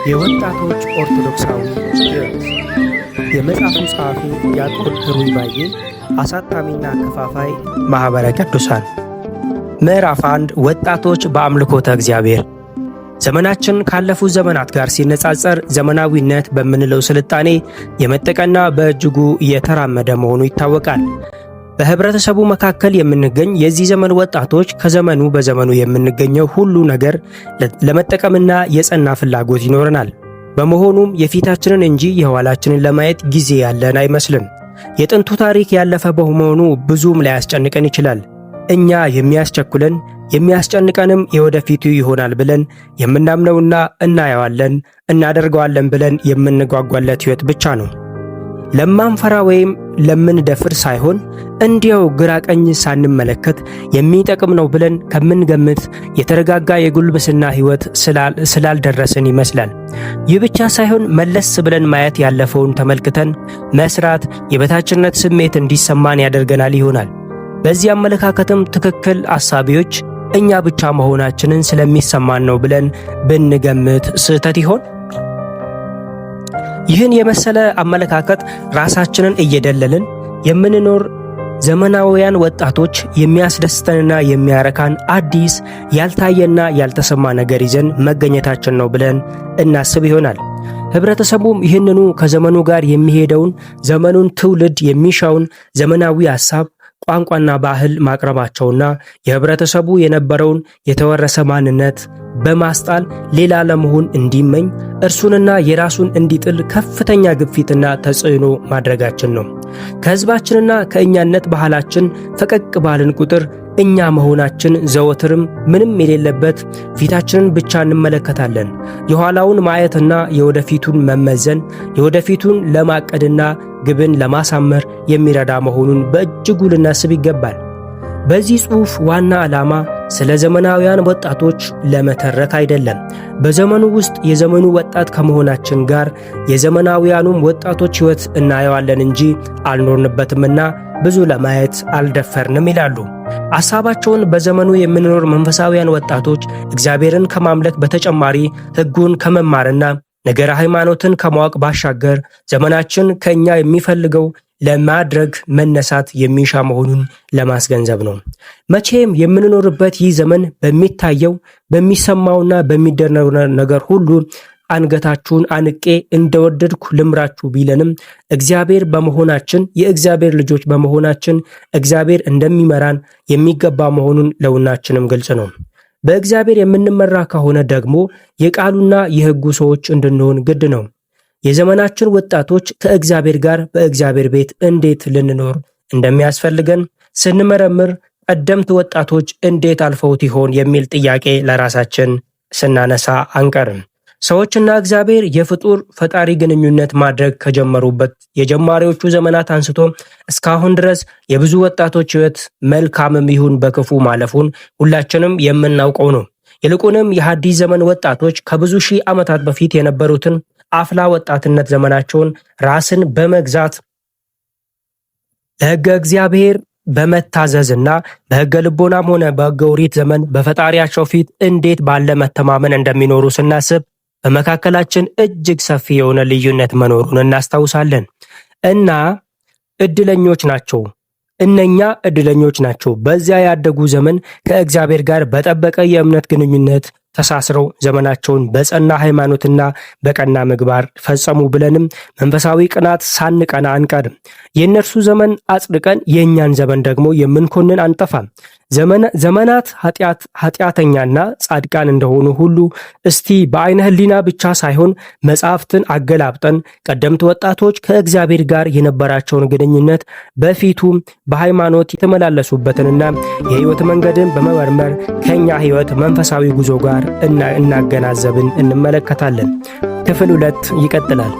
የወጣቶች ኦርቶዶክሳዊ ሕይወት። የመጽሐፉ ጸሐፊ ዲያቆን ህሩይ ባዬ፣ አሳታሚና አከፋፋይ ማኅበረ ቅዱሳን። ምዕራፍ 1፣ ወጣቶች በአምልኮተ እግዚአብሔር። ዘመናችን ካለፉት ዘመናት ጋር ሲነጻጸር ዘመናዊነት በምንለው ስልጣኔ የመጠቀና በእጅጉ የተራመደ መሆኑ ይታወቃል። በህብረተሰቡ መካከል የምንገኝ የዚህ ዘመን ወጣቶች ከዘመኑ በዘመኑ የምንገኘው ሁሉ ነገር ለመጠቀምና የጸና ፍላጎት ይኖረናል። በመሆኑም የፊታችንን እንጂ የኋላችንን ለማየት ጊዜ ያለን አይመስልም። የጥንቱ ታሪክ ያለፈ በመሆኑ ብዙም ላያስጨንቀን ይችላል። እኛ የሚያስቸኩለን የሚያስጨንቀንም የወደፊቱ ይሆናል ብለን የምናምነውና እናየዋለን እናደርገዋለን ብለን የምንጓጓለት ሕይወት ብቻ ነው። ለማንፈራ ወይም ለምንደፍር ሳይሆን እንዲያው ግራ ቀኝ ሳንመለከት የሚጠቅም ነው ብለን ከምንገምት የተረጋጋ የጉልምስና ሕይወት ስላልደረስን ይመስላል። ይህ ብቻ ሳይሆን መለስ ብለን ማየት ያለፈውን ተመልክተን መስራት የበታችነት ስሜት እንዲሰማን ያደርገናል ይሆናል። በዚህ አመለካከትም ትክክል አሳቢዎች እኛ ብቻ መሆናችንን ስለሚሰማን ነው ብለን ብንገምት ስህተት ይሆን? ይህን የመሰለ አመለካከት ራሳችንን እየደለልን የምንኖር ዘመናውያን ወጣቶች የሚያስደስተንና የሚያረካን አዲስ ያልታየና ያልተሰማ ነገር ይዘን መገኘታችን ነው ብለን እናስብ ይሆናል። ህብረተሰቡም ይህንኑ ከዘመኑ ጋር የሚሄደውን ዘመኑን ትውልድ የሚሻውን ዘመናዊ ሐሳብ፣ ቋንቋና ባህል ማቅረባቸውና የህብረተሰቡ የነበረውን የተወረሰ ማንነት በማስጣል ሌላ ለመሆን እንዲመኝ፣ እርሱንና የራሱን እንዲጥል ከፍተኛ ግፊትና ተጽዕኖ ማድረጋችን ነው። ከህዝባችንና ከእኛነት ባህላችን ፈቀቅ ባልን ቁጥር እኛ መሆናችን ዘወትርም ምንም የሌለበት ፊታችንን ብቻ እንመለከታለን። የኋላውን ማየትና የወደፊቱን መመዘን የወደፊቱን ለማቀድና ግብን ለማሳመር የሚረዳ መሆኑን በእጅጉ ልናስብ ይገባል። በዚህ ጽሑፍ ዋና ዓላማ ስለ ዘመናውያን ወጣቶች ለመተረክ አይደለም። በዘመኑ ውስጥ የዘመኑ ወጣት ከመሆናችን ጋር የዘመናውያኑም ወጣቶች ሕይወት እናየዋለን እንጂ አልኖርንበትምና ብዙ ለማየት አልደፈርንም ይላሉ። ሐሳባቸውን በዘመኑ የምንኖር መንፈሳውያን ወጣቶች እግዚአብሔርን ከማምለክ በተጨማሪ ሕጉን ከመማርና ነገረ ሃይማኖትን ከማወቅ ባሻገር ዘመናችን ከእኛ የሚፈልገው ለማድረግ መነሳት የሚሻ መሆኑን ለማስገንዘብ ነው። መቼም የምንኖርበት ይህ ዘመን በሚታየው፣ በሚሰማውና በሚደረገው ነገር ሁሉ አንገታችሁን አንቄ እንደወደድኩ ልምራችሁ ቢለንም እግዚአብሔር በመሆናችን፣ የእግዚአብሔር ልጆች በመሆናችን እግዚአብሔር እንደሚመራን የሚገባ መሆኑን ለሁላችንም ግልጽ ነው። በእግዚአብሔር የምንመራ ከሆነ ደግሞ የቃሉና የሕጉ ሰዎች እንድንሆን ግድ ነው። የዘመናችን ወጣቶች ከእግዚአብሔር ጋር በእግዚአብሔር ቤት እንዴት ልንኖር እንደሚያስፈልገን ስንመረምር ቀደምት ወጣቶች እንዴት አልፈውት ይሆን የሚል ጥያቄ ለራሳችን ስናነሳ አንቀርም። ሰዎችና እግዚአብሔር የፍጡር ፈጣሪ ግንኙነት ማድረግ ከጀመሩበት የጀማሪዎቹ ዘመናት አንስቶ እስካሁን ድረስ የብዙ ወጣቶች ሕይወት መልካምም ይሁን በክፉ ማለፉን ሁላችንም የምናውቀው ነው። ይልቁንም የሐዲስ ዘመን ወጣቶች ከብዙ ሺህ ዓመታት በፊት የነበሩትን አፍላ ወጣትነት ዘመናቸውን ራስን በመግዛት፣ ለሕገ እግዚአብሔር በመታዘዝና በሕገ ልቦናም ሆነ በሕገ ኦሪት ዘመን በፈጣሪያቸው ፊት እንዴት ባለ መተማመን እንደሚኖሩ ስናስብ በመካከላችን እጅግ ሰፊ የሆነ ልዩነት መኖሩን እናስታውሳለን። እና እድለኞች ናቸው። እነኛ እድለኞች ናቸው። በዚያ ያደጉ ዘመን ከእግዚአብሔር ጋር በጠበቀ የእምነት ግንኙነት ተሳስረው ዘመናቸውን በጸና ሃይማኖትና በቀና ምግባር ፈጸሙ ብለንም መንፈሳዊ ቅናት ሳንቀና አንቀርም። የእነርሱ ዘመን አጽድቀን የእኛን ዘመን ደግሞ የምንኮንን አንጠፋም። ዘመናት ኃጢአተኛና ጻድቃን እንደሆኑ ሁሉ እስቲ በአይነ ህሊና ብቻ ሳይሆን መጽሐፍትን አገላብጠን ቀደምት ወጣቶች ከእግዚአብሔር ጋር የነበራቸውን ግንኙነት፣ በፊቱ በሃይማኖት የተመላለሱበትንና የህይወት መንገድን በመመርመር ከኛ ህይወት መንፈሳዊ ጉዞ ጋር እናገናዘብን እንመለከታለን። ክፍል 2 ይቀጥላል።